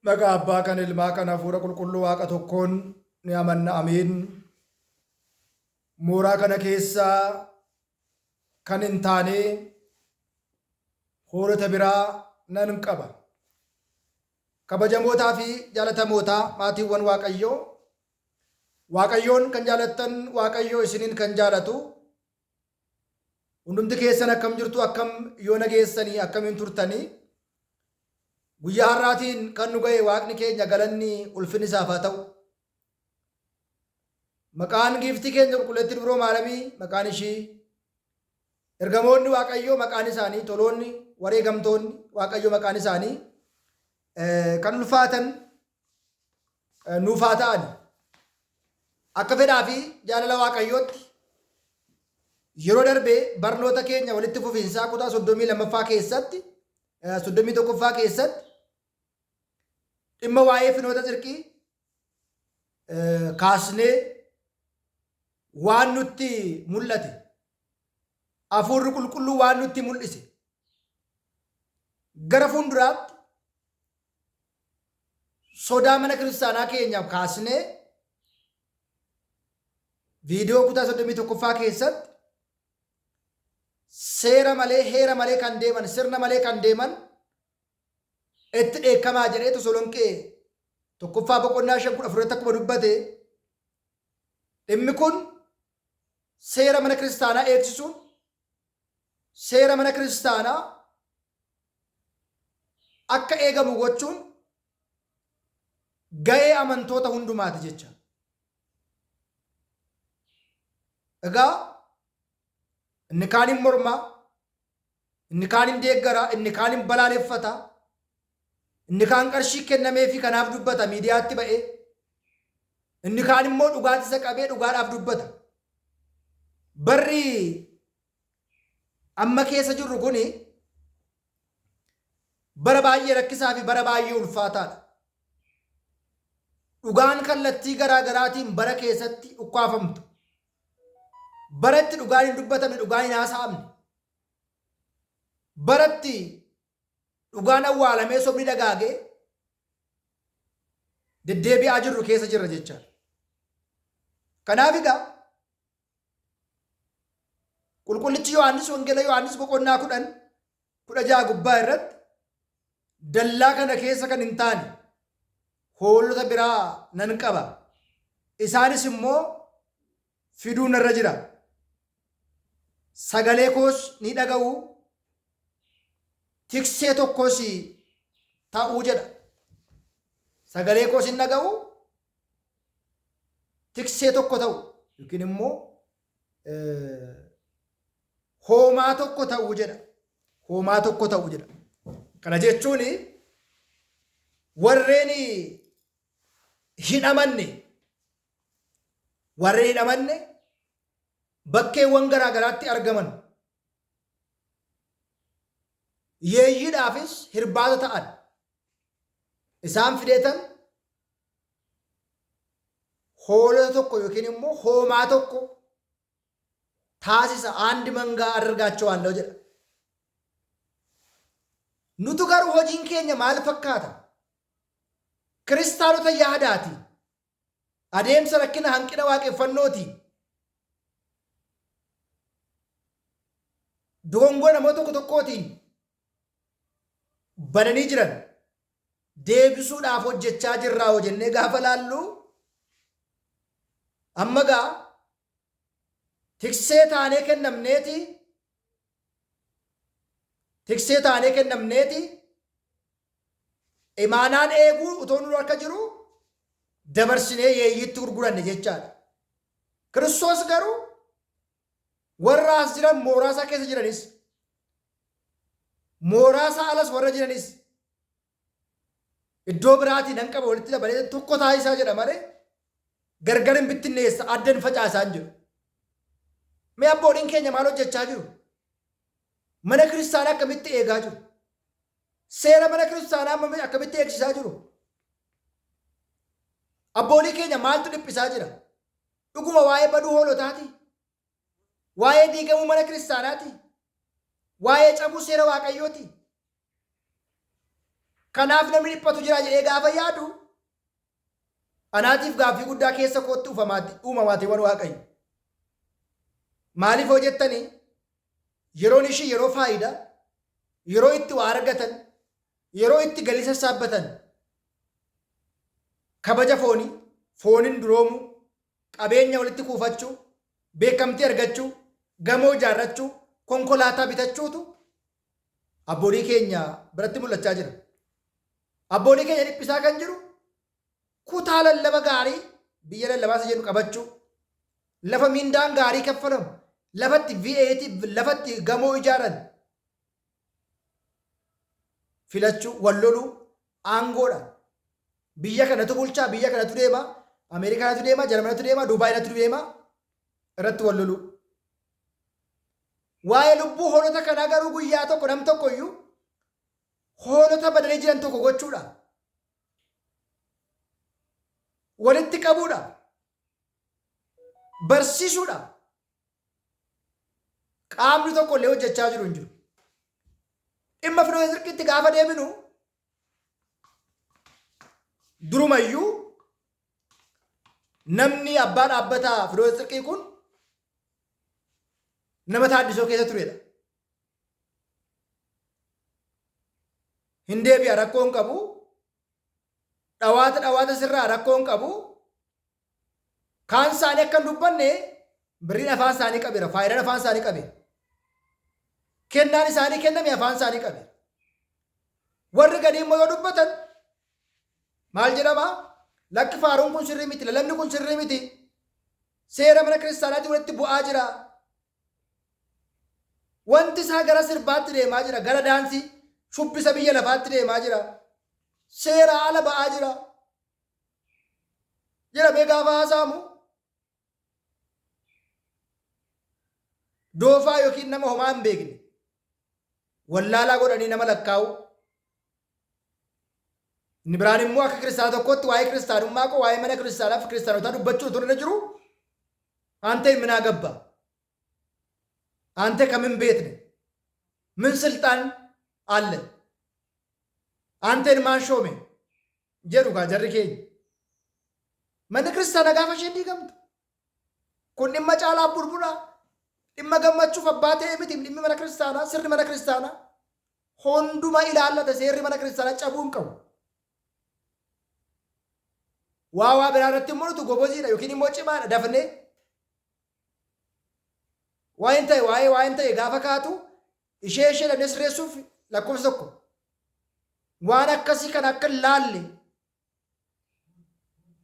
Maqaa Abbaa kan Ilmaa kan Hafuura Qulqulluu Waaqa tokkoon ni amanna amiin. Mooraa kana keessa kan hin taane hoolota biraa nan qaba. Kabajamootaa fi jaalatamootaa maatiiwwan Waaqayyoo, Waaqayyoon kan jaalattan Waaqayyo isiniin kan jaalatu Hundumti keessan akkam jirtu akkam yoona geessanii akkamiin turtanii guyyaa har'aatiin kan nu ga'e waaqni keenya galanni ulfinni isaaf haa ta'u. Maqaan giiftii keenya qulqulleettii dubroo maaramii maqaan ishii ergamoonni waaqayyoo maqaan isaanii toloonni wareegamtoonni waaqayyoo maqaan isaanii kan ulfaatan nuuf haa ta'ani. Akka fedhaa fi jaalala Waaqayyootti yeroo darbe barnoota keenya walitti fufiinsaa kutaa 32ffaa keessatti 31ffaa keessatti dhimma waa'ee finoota tsirqii kaasnee waan nutti mul'ate hafuurri qulqulluu waan nutti mul'ise gara fuulduraatti sodaa mana kiristaanaa keenyaaf kaasnee viidiyoo kutaa 31ffaa keessatti seera malee heera malee kan deeman sirna malee kan deeman itti dheekkamaa jedhee Tosolonqee tokkoffaa boqonnaa 5 14 akkuma dubbate dhimmi kun seera mana kiristaanaa eegsisuun seera mana kiristaanaa akka eegamu gochuun ga'ee amantoota hundumaati jecha. Egaa inni kaan hin mormaa, inni kaan hin deeggara, inni kaan hin balaaleffata, inni kaan qarshii kennameefi kanaaf dubbata miidiyaatti ba'ee, inni kaan immoo dhugaatti isa qabee dhugaadhaaf dubbata. Barri amma keessa jirru kuni bara baay'ee rakkisaa fi bara baay'ee ulfaataadha. Dhugaan kallattii garaa garaatiin bara keessatti ukkaafamtu. Bara itti dhugaan hin dubbatamne, dhugaan hin haasa'amne. Bara itti dhugaan awwaalamee sobni dagaagee deddeebi'aa jirru keessa jirra jechaadha. Kanaaf egaa Qulqullichi Yohaannis Wangeela Yohaannis boqonnaa 10 16 gubbaa irratti dallaa kana keessa kan hin taane hoolota biraa nan qaba. Isaanis immoo fiduu narra jira. Sagalee koos ni dhaga'u, tiksee tokkos ta'uu jedha. Sagalee koos hin dhaga'u, tiksee tokko ta'u yookiin immoo hoomaa tokko ta'u jedha. Hoomaa tokko ta'u jedha. Kana jechuun warreen hin amanne warreen hin amanne bakkeewwan garaa garaatti argaman yeeyyiidhaafis hirbaata ta'an isaan fideetan hoolota tokko yookiin immoo hoomaa tokko taasisa aandi mangaa adargaachawaalloo jedha. Nutu garuu hojiin keenya maal fakkaata? Kiristaanota yaadaatiin adeemsa rakkina hanqina waaqeffannootiin dogongora namoota tokko tokkootiin badanii jiran deebisuudhaaf hojjechaa jirraa hoo jennee gaafa laallu amma gaa tiksee taanee kennamneeti tiksee taanee kennamneeti imaanaan eeguu utoo nu harka jiru dabarsinee yeeyyiitti gurguranne jechaadha. Kiristoos garuu warra as jiran mooraa isaa keessa jiranis mooraa isaa alas warra jiranis iddoo biraatii nan qaba walitti dabalee tokko taasisaa jedha malee gargar hin bittinneessa adda hin facaasaa hin jedhu. Mee abbooliin keenya maal hojjechaa jiru? Mana kiristaanaa akkamitti eegaa jiru? Seera mana kiristaanaa akkamitti eegsisaa jiru? Abboolii keenya maaltu dhiphisaa jira? Dhuguma waa'ee baduu hoolotaati? Waa'ee diigamuu mana kiristaanaati? Waa'ee cabuu seera Waaqayyooti? Kanaaf namni dhiphatu jira jedhee gaafa yaadu anaatiif gaaffii guddaa keessa kootti uumamaatiiwwan Waaqayyo. Maaliif hoo jettanii yeroon ishii yeroo faayidaa, yeroo itti waa argatan, yeroo itti galii sassaabbatan, kabaja foonii, fooniin duroomuu, qabeenya walitti kuufachuu, beekamtii argachuu, gamoo ijaarrachuu, konkolaataa bitachuutu abboolii keenya biratti mul'achaa jira. Abboolii keenya dhiphisaa kan jiru kutaa lallaba gaarii biyya lallabaa isa jedhu qabachuu, lafa mindaan gaarii kaffalamu, lafatti V8, lafatti gamoo ijaaran filachuu, wal loluu, aangoodhaan. Biyya kanatu bulchaa, biyya kanatu deema, Ameerikaanatu deema, Jarmanatu deema, Duubaayinatu deema, irratti wal loluu. Waa'ee lubbuu hoolota kanaa garuu guyyaa tokko nam tokko iyyuu hoolota badanii jiran tokko gochuudha. Walitti qabuudha. Barsiisuudha. Qaamni tokko illee hojjechaa jiru hin jiru. Dhimma Finoota Sirqiitti gaafa deebinu durumayyuu namni abbaa dhaabbataa Finoota Sirqii kun nama taaddisoo keessa turedha. Hin deebi'a rakkoo hin qabu. Dhawaata dhawaata sirraa rakkoo hin qabu. Kaan isaanii akka hin dubbanne birriin afaan isaanii qabeera. Faayidaan afaan isaanii qabe. Kennaan isaanii kenname afaan isaanii qabe. Warri gadii immoo yoo dubbatan maal jedhama? Lakki faaruun kun sirrii miti, lallabni kun sirrii miti. Seera mana kiristaanaatiin walitti bu'aa jira. Wanti isaa gara sirbaatti deemaa jira, gara daansii shubbisa biyya lafaatti deemaa jira. Seera ala ba'aa jira. Jedhamee gaafa haasa'amu doofaa yookiin nama homaa hin beekne wallaalaa godhanii nama lakkaa'u. Inni biraan immoo akka kiristaana tokkootti waa'ee kiristaanummaa koo waa'ee mana kiristaanaa fi kiristaanotaa dubbachuu utuu irra jiru አንተ ምን አገባ አንተ ከምን ቤት ነህ? ምን ስልጣን አለ? አንተን ማን ሾመ? jedhu gaa jarri keenya. Manni kiristaanaa gaafa isheen diigamtu. Kun dhimma caalaa bulbulaa dhimma gammachuuf abbaa ta'ee miti dhimmi mana kiristaanaa sirni mana kiristaanaa hunduma ilaallata seerri mana kiristaanaa cabuu hin qabu. Waa waa biraa irratti immoo nuti goboziidha yookiin immoo cimaadha dafnee waa'een ta'e waa'ee waa'een ta'e gaafa kaatu ishee ishee dhabnee sirreessuuf lakkoofsa tokko waan akkasii kan akka hin laalle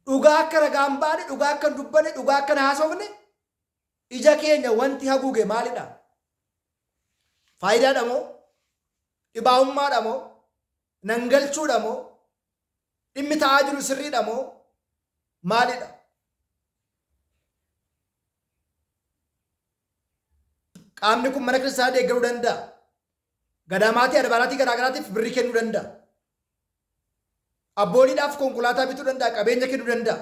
dhugaa akka ragaa hin baane dhugaa akka hin dubbanne dhugaa akka hin haasofne ija keenya wanti haguuge maalidha? Faayidaadha moo? Dhibaa'ummaadha moo? Nan galchuudha moo? Dhimmi ta'aa jiru sirriidha moo? Maalidha? Qaamni kun mana kiristaanaa deeggaruu danda'a. Gadaamaatii adbaaraatii garaa garaatiif birrii kennuu danda'a. Abbooliidhaaf konkolaataa bituu danda'a, qabeenya kennuu danda'a.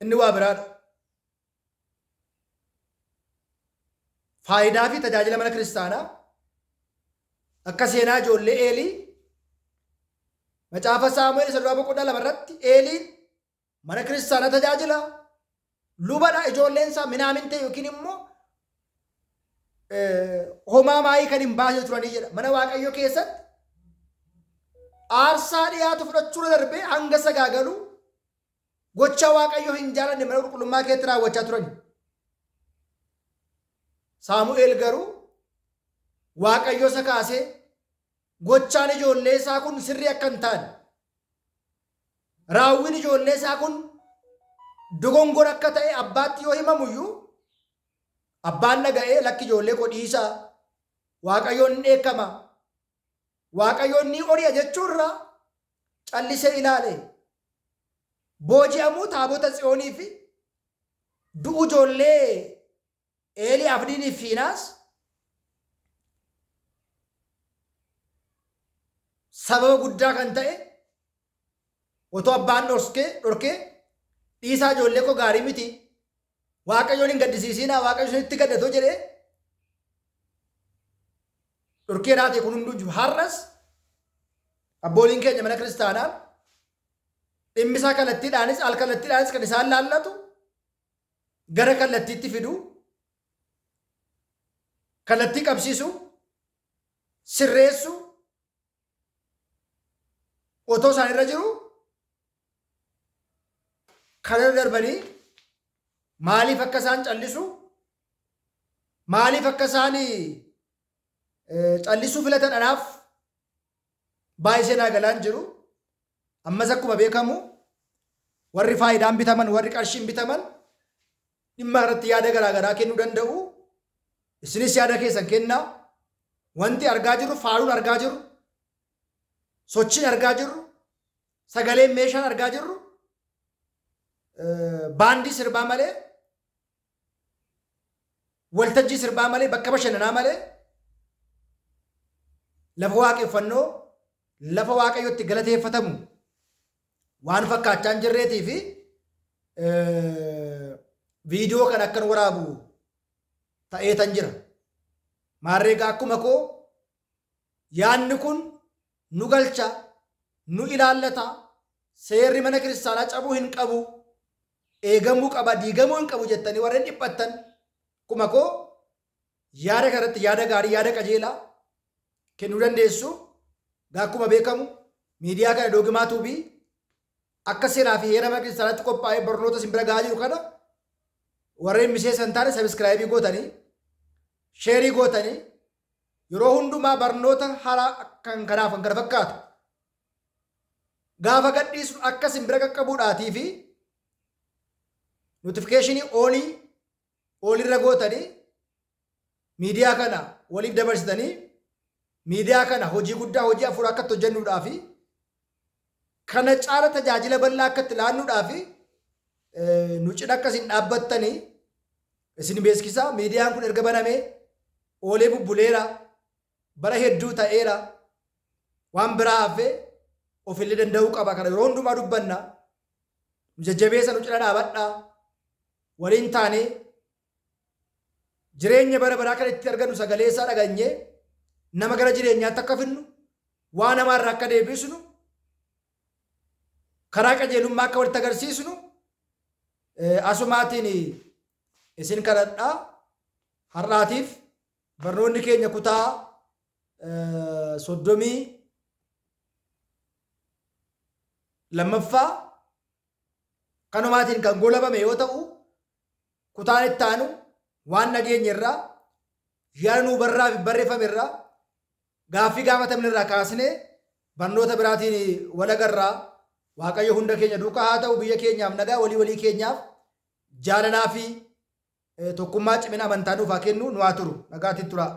Inni waa biraadha. Faayidaa fi tajaajila mana kiristaanaa akka seenaa ijoollee Eelii macaafa Saamu'eel isa duraa boqonnaa 2 irratti Eeliin mana kiristaanaa tajaajila lubadha ijoolleen isaa minaamintee yookiin immoo homaa maayii kan hin baasne turanii jedha. Mana Waaqayyoo keessatti aarsaa dhiyaatu fudhachuu darbee hanga sagaagaluu gocha Waaqayyo hin jaalanne mana qulqullummaa keetti raawwachaa turani. Saamu'eel garuu Waaqayyo isa kaasee gochaan ijoollee isaa kun sirrii akka hin taane raawwiin ijoollee isaa kun dogongora akka ta'e abbaatti yoo himamuyyuu abbaan dhaga'ee lakki ijoollee koo dhiisaa Waaqayyoon ni dheekkama Waaqayyoon ni ori'a jechuurra callisee ilaale. Booji'amuu taabota Tsiyoonii fi du'uu ijoollee Eelii Afniinii fi Fiinaas sababa guddaa kan ta'e otoo abbaan dhorkee dhorkee dhiisaa ijoollee koo gaarii miti Waaqayyoon hin gaddisiisinaa Waaqayyo isinitti gaddatoo jedhee dhorkee raatee kun hunduu jiru. Har'as Abbooliin keenya mana kiristaanaa dhimmisaa kallattiidhaanis al kallattiidhaanis kan isaan laallatu gara kallattiitti fidu, kallattii qabsiisu, sirreessu otoo isaan irra jiru kana irra darbanii maaliif akka isaan callisu, maaliif akka isaan callisuu filatan anaaf baay'isee naa galaan jiru. Ammas akkuma beekamu warri faayidaan bitaman, warri qarshiin bitaman dhimma irratti yaada garaa garaa kennuu danda'u. Isinis yaada keessan kennaa. Wanti argaa jirru, faaruun argaa jirru, sochiin argaa jirru, sagaleen meeshaan argaa jirru baandii sirbaa malee, waltajjii sirbaa malee, bakka bashannanaa malee, lafa waaqeffannoo, lafa waaqayyotti galateeffatamu waan fakkaachaa hin jirreetii fi viidiyoo kan akkan waraabu ta'eetan jira. Maarree egaa akkuma koo yaadni kun nu galcha, nu ilaallata, seerri mana kiristaanaa cabuu hin qabu, eegamuu qaba, diigamuu hin qabu jettanii warreen dhiphattan akkuma koo yaada kanatti yaada gaarii, yaada qajeelaa kennuu dandeessu. Egaa akkuma beekamu miidiyaa kana Doogimaa Tuubii akka seeraa fi heera mana kiristaanaatti qophaa'ee barnoota isin bira gahaa jiru kana warreen miseensa hin taane sabiskiraayibii gootanii, sheerii gootanii, yeroo hundumaa barnoota haaraa kan kanaaf kan kana fakkaatu gaafa gadhiisnu akka isin bira qaqqabuudhaatii fi notifikeeshinii oolii oolirra gootanii miidiyaa kana waliif dabarsitanii miidiyaa kana hojii guddaa, hojii afuuraa akka itti hojjennuudhaa fi kana caala tajaajila bal'aa akka itti laannuudhaa fi nu cina akka isin dhaabbattanii isin beeksisa. Miidiyaan kun erga banamee oolee bubbuleera, bara hedduu ta'eera, waan biraa hafee ofillee danda'uu qaba. Kana yeroo hundumaa dubbanna. Nu jajjabeessa, nu cina dhaabadhaa, waliin taanee jireenya bara baraa kan itti argannu sagalee isaa dhaganyee nama gara jireenyaatti akka fidnu, waa namaarraa akka deebisnu, karaa qajeelummaa akka walitti agarsiisnu asumaatiin isin kadhadhaa. Har'aatiif barnoonni keenya kutaa 32ffaa kanumaatiin kan goolabame yoo ta'u, kutaan itti aanu waan dhageenye irraa, yaada nuu barraa fi barreeffame irraa, gaaffii gaafatamne irraa kaasnee barnoota biraatiin wal agarraa. Waaqayyo hunda keenya duukaa haa ta'u. Biyya keenyaaf nagaa, walii walii keenyaaf jaalalaa fi tokkummaa, cimina amantaa nuuf haa kennu. Nu haa turu. Nagaatiin turaa.